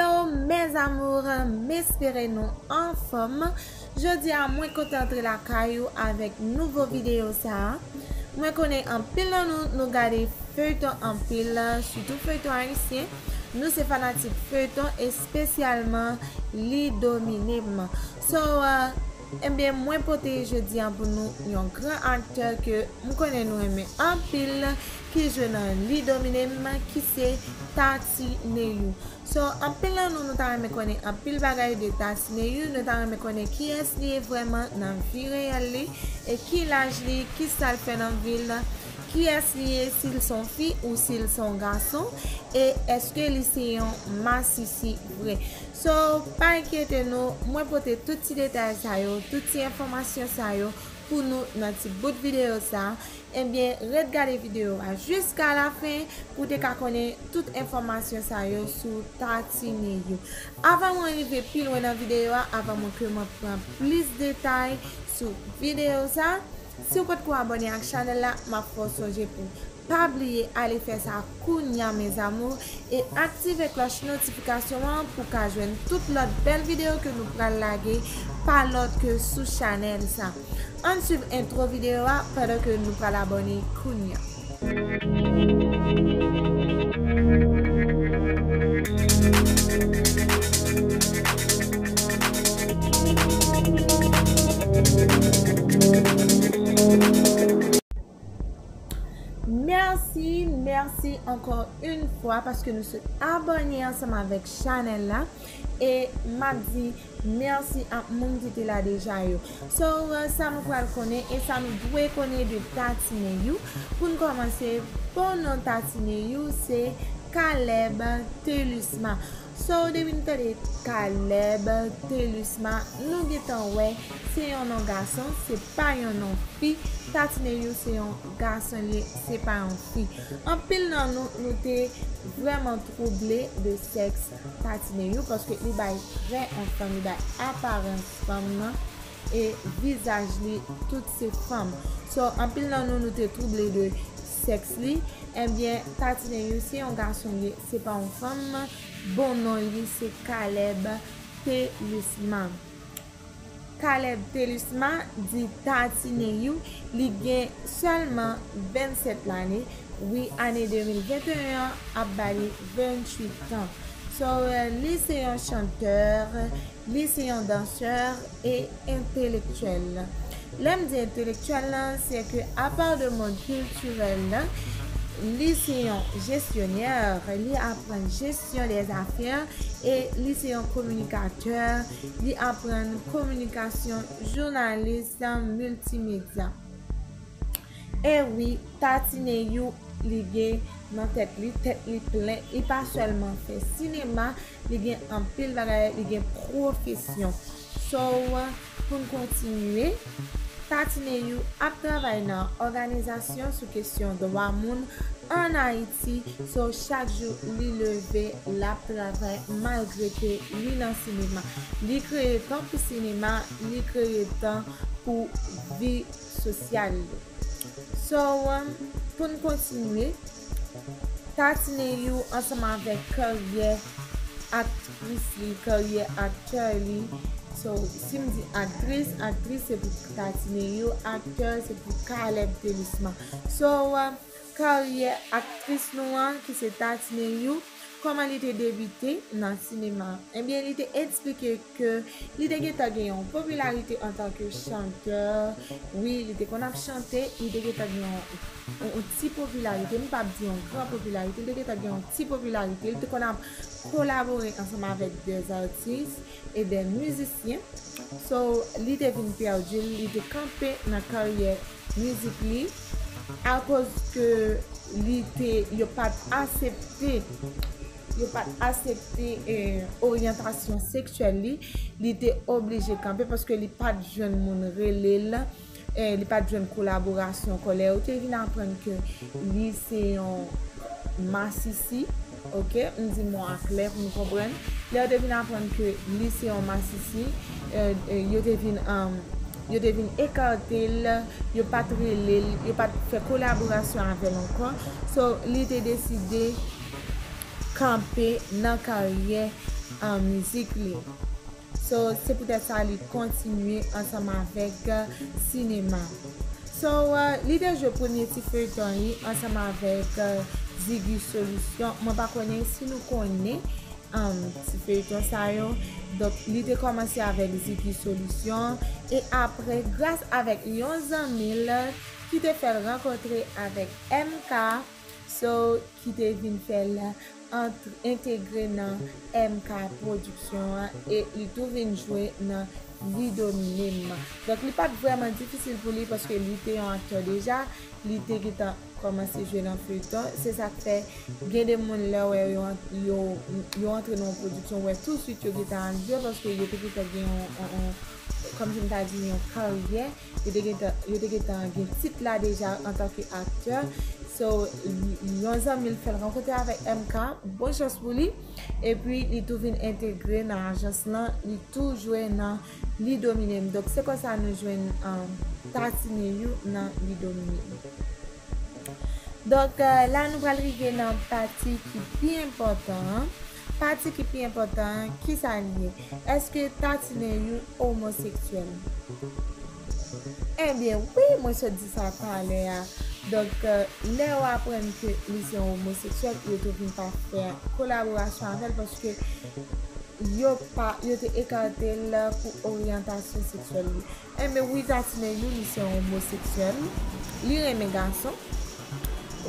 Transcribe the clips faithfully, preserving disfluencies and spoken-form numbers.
Hello, mes amours, m espere nou anfòm. Jodi a, mwen kontan antre lakay ou avèk nouvo videyo sa a. Mwen konnen anpil nan nou, nou gade feyton anpil, sitou feyton ayisyen. Nou se fanatik feyton, espesyalman Li Domine M. So, uh, ebyen, mwen pote jodi a pou nou yon gran aktè ke m konnen nou renmen anpil, ki jwe nan Li Domine M, ki se Tati Neyou. So, anpil nan nou, nou ta renmen konnen anpil bagay de Tati Neyou, nou ta renmen konnen kiyès li ye vrèman nan vi reyèl li, e ki laj li, ki sa l fè nan vi l, kiyès li ye, si l se yon fi ou si l se yon gason, e èske li se yon masisi vre. So, pa enkyete nou, mwen pote tout ti detay sa yo, tout ti enfòmasyon sa yo pou nou nan ti bout videyo sa. Ebyen, ret gade videyo a jiska lafen pou w te ka konnen tout enfòmasyon sa yo sou Tati Neyou. Avan mwen rive pi lwen nan videyo a, avan mwen ke mwen pran plis detay sou videyo sa, si w potko abòne ak chanèl la, m ap fè w sonje pou w pa bliye ale fè sa kounya, mes amours, e aktive klòch notifikasyon an pou w ka jwenn tout lòt bèl videyo ke nou pral lage pa lòt ke sou chanèl sa. Ann swiv entwo videyo a pandan ke nou pral abòne kounya. Mèsi, mèsi ankò yon fwa paske nou sot abòne ansanm avèk chanèl la. E m ap di mèsi ak moun ki te la deja yo. So, sa nou pral konnen e sa nou dwe konnen de Tati Neyou. Pou n kòmanse, bon non Tati Neyou se Caleb Thelusma. So, depi n tande Caleb Thelusma, nou gentan wè se yon non gason, se pa yon non fi. Tati Neyou se yon gason li ye, se pa yon fi. Anpil nan nou, nou te vrèman twouble de sèks Tati Neyou, paske li bay trè yon fanm, li bay aparans fanm nan e vizaj li, tout se fanm. So, anpil nan nou, nou te twouble de sèks li. Ebyen, Tati Neyou se yon gason li ye, se pa yon fanm. Bon non li se Caleb Thelusma. Caleb Thelusma di Tati Neyou, li gen sèlman vennsèt lane. Wi, ane de mil venteyen an ap ba li venntuit an. So, euh, li se yon chantè, li se yon dansè e entelektyèl. Lè m di entelektyèl lan, se ke apa de mond kiltirèl lan, li se yon jesyonè, li aprann jesyon dè zafè e li se yon kominikatè, li aprann kominikasyon, jounalis, miltimedya. E wi, Tati Neyou, li gen nan tèt li, tèt li plen, li pa sèlman fè sinema, li gen anpil bagay, li gen pwofesyon. So, pou n kontinye, Tati Neyou ap travay nan òganizasyon sou kesyon dwa moun ann Ayiti. So, chak jou li leve, l ap travay malgre ke li nan sinema. Li kreye tan pou sinema, li kreye tan pou vi sosyal li. So, pou n kontinye, Tati Neyou ansanm avèk karyè aktris li, karyè aktè li. So, si m di aktris, aktris se pou Tati Neyou, aktè se pou Caleb Thelusma. So, karyè aktris nou an, ki se Tati Neyou, kòman li te debite nan sinema? Ebyen, li te eksplike ke li te gentan gen yon popilarite antanke chantè. Wi, li te konn ap chante, li te gentan gen yon, yon, yon ti popilarite. M p ap di yon gran popilarite, li te gentan gen yon ti popilarite. Li te konn ap kolabore ansanm avèk dè atis e dè mizisyen. So, li te vin pèdi l, li te kanpe nan karyè mizik li, akoz ke li te, yo pa t aksepte, yo pa t aksepte, eh, oryantasyon seksyèl li, li te oblije kanpe paske li pa t jwenn moun rele l, eh, li pa t jwenn kolaborasyon ankò. Lè yo te vin aprann ke li se yon masisi, oke, m di mo a klè pou nou konprann. Lè yo te vin aprann ke li se yon masisi, eh, eh, yo te vin, um, yo te vin ekate l, yo pa t rele l, yo pa t fè kolaborasyon avè l ankò. So, li te deside kanpe nan karyè an mizik li. So, se poutèt sa li kontinye ansanm avèk, uh, sinema. So, uh, li te jwe premye ti feyton li ansanm avèk, uh, Ziggy Solution. Mwen pa konnen si nou konnen, um, ti feyton sa yo. Donk, li te kòmanse avèk Ziggy Solution. E apre, gras avèk yon zanmi l ki te fè l rankontre avèk M K, so, ki te vin fè l antre, entegre nan M K Production an, e li tou vin jwe nan Li Domine M. Donk, li pa t vrèman difisil pou li paske li te yon aktè deja, li te gentan kòmanse jwe nan feyton. Se sa k fè gen de moun lè w wè yo, yo, yo antre nan yon pwodiksyon, w wè touswit yo gentan al jwe paske yo te gentan gen yon, yon, yon, kòmsi m ta di, yon karyè. Yo te gentan, yo te gentan gen tit la deja antanke aktè. So, yon zanmi l fè l rankontre avèk M K, bon chans pou li. Epi, li tou vin entegre nan ajans lan, li tou jwe nan Li Domine M. Donk, se konsa nou jwenn, um, Tatine You nan Li Domine M. Donk, uh, la nou pral rive nan pati ki pi enpòtan an. Pati ki pi enpòtan an, kisa l ye? Èske Tatine You omoseksyèl? Ebyen, wi, mwen sot di sa talè a. Donk, euh, lè yo aprann ke li se yon omoseksyèl, yo tou vin pa fè kolaborasyon avè l paske yo pa, yo te ekate l pou oryantasyon seksyèl li. Enben, wi, Tatine You, li se yon omoseksyèl. Li renmen gason.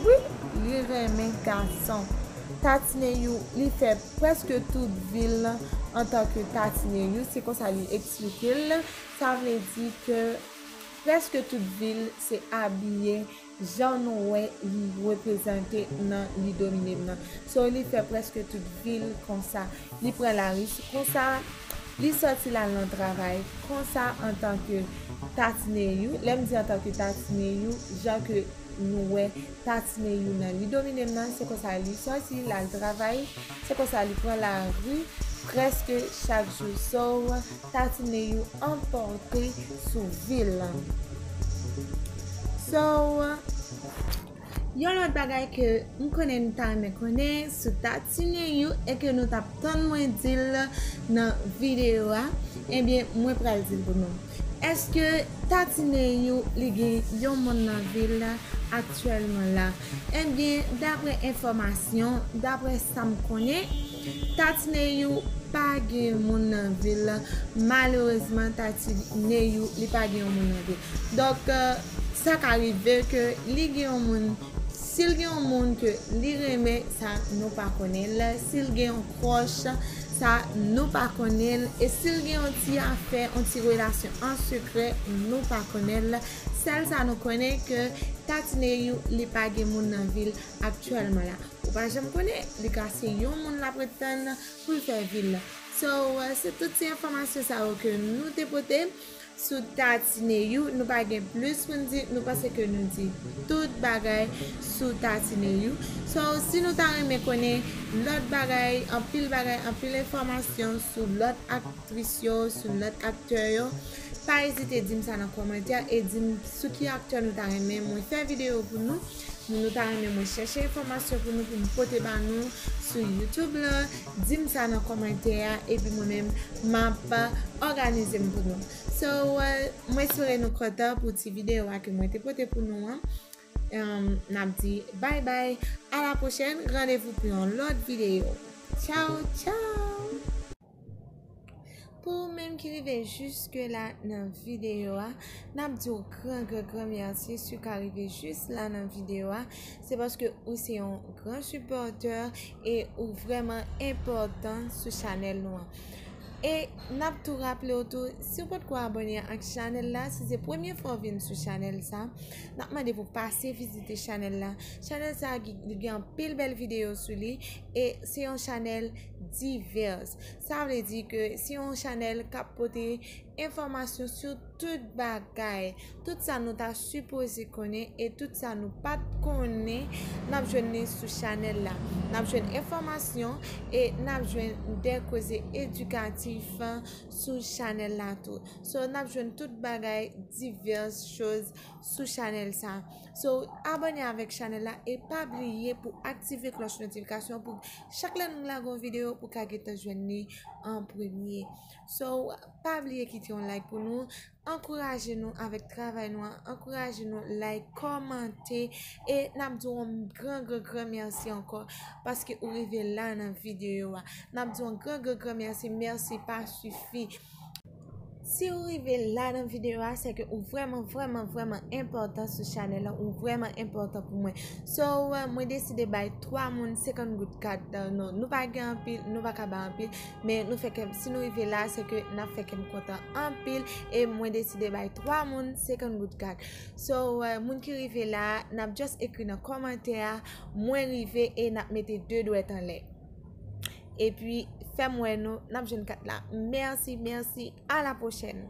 Wi, li renmen gason. Tatine You, li fè prèske tout vi l antanke Tatine You. Se konsa li eksplike l. Sa vle di ke prèske tout vi l se abiye jan nou wè li reprezante nan Li Domine M nan. So, li fè prèske tout vi l konsa. Li pran lari konsa, li sòti l al nan travay konsa antanke Tatine You. Lè m di antanke Tatine You, jan ke nou wè Tatine You nan Li Domine M nan, se konsa li sòti, l al travay, se konsa li pran lari prèske chak jou. So, Tatine You anpòte sou vi l. So, yon lòt bagay ke m konnen nou ta renmen konnen sou Tatine You e ke nou t ap tann mwen di l nan videyo a, ebyen, mwen pral di l pou nou. Èske Tatine You li gen yon moun nan vi l aktyèlman la? Ebyen, daprè enfòmasyon, daprè sa m konnen, Tatine You pa gen moun nan vi l. Malerezman, Tatine You, li pa gen yon moun nan vi l. Donk, euh, sa ka rive ke li gen yon moun, si l gen yon moun ke li renmen, sa nou pa konnen l. Si l gen yon crush, sa nou pa konnen l. E si l gen yon ti afè, yon ti relasyon an sekrè, nou pa konnen l. Sèl sa nou konnen ke Tatine You, li pa gen moun nan vi l aktyèlman la. Ou pa janm konnen, li ka se yon moun l ap ret tann pou l fè vi l. So, euh, se tout ti enfòmasyon sa yo ke nou te pote sou Tatine You. Nou pa gen plis pou n di, nou panse ke nou di tout bagay sou Tatine You. So, si nou ta renmen konnen lòt bagay, anpil bagay, anpil enfòmasyon sou lòt aktris yo, sou lòt aktè yo, pa ezite di m sa nan kòmantè e di m sou ki aktè nou ta renmen mwen fè videyo pou nou. Nou ta renmen mwen chèche enfòmasyon pou nou, pou m pote ba nou sou YouTube la. Di m sa nan kòmantè a, epi mwen menm, m ap òganize m pou nou. So, euh, mwen espere nou kontan pou ti videyo a ke mwen te pote pou nou an. Um, n ap di bye bye, a la pwochèn, randevou pou yon lòt videyo. Tchaw, tchaw! Pou ou menm ki rive jiske la nan videyo a, n ap di w gran, gran, gran mèsi si w ka rive jis la nan videyo a. Se paske ou se yon gran sipòtè e ou vrèman enpòtan sou chanèl nou an. E n ap tou raple w tou, si w potko abòne ak chanèl la, si se premye fwa w vin sou chanèl sa, n ap mande pou w pase vizite chanèl la. Chanèl sa a, li gen anpil bèl videyo sou li e se yon chanèl divès. Sa vle di ke se yon chanèl k ap pote enfòmasyon sou tout bagay. Tout sa nou ta sipoze konnen e tout sa nou pa t konnen, n ap jwenn li sou chanèl la. N ap jwenn enfòmasyon e n ap jwenn de koze edikatif sou chanèl la tou. So, n ap jwenn tout bagay, divès choz sou chanèl sa. So, abòne avèk chanèl la e pa bliye pou aktive klòch notifikasyon pou chak lè nou lage yon videyo, pou ka gentan jwenn li an premye. So, pa bliye kite yon like pou nou, ankouraje nou avèk travay nou an, ankouraje nou, like, kòmante, e n ap di w yon gran, gran, gran mèsi ankò, paske ou rive la nan videyo a. N ap di w yon gran, gran, gran mèsi, mèsi pa sifi. Si ou rive la nan videyo a, se ke ou vrèman, vrèman, vrèman enpòtan sou chanèl la, ou vrèman enpòtan pou mwen. So, euh, mwen deside bay twa moun senkant goud kat, euh, non, nou pa gen anpil, nou pa ka bay anpil, men nou fè kè m, si nou rive la, se ke n ap fè kè m kontan anpil, e mwen deside bay twa moun senkant goud kat. So, euh, moun ki rive la, n ap just ekri nan kòmantè a, "Mwen rive," e n ap mete de dwèt anlè. Epi, fè m wè nou, n ap jwenn kat la. Mèsi, mèsi, a la pwochèn.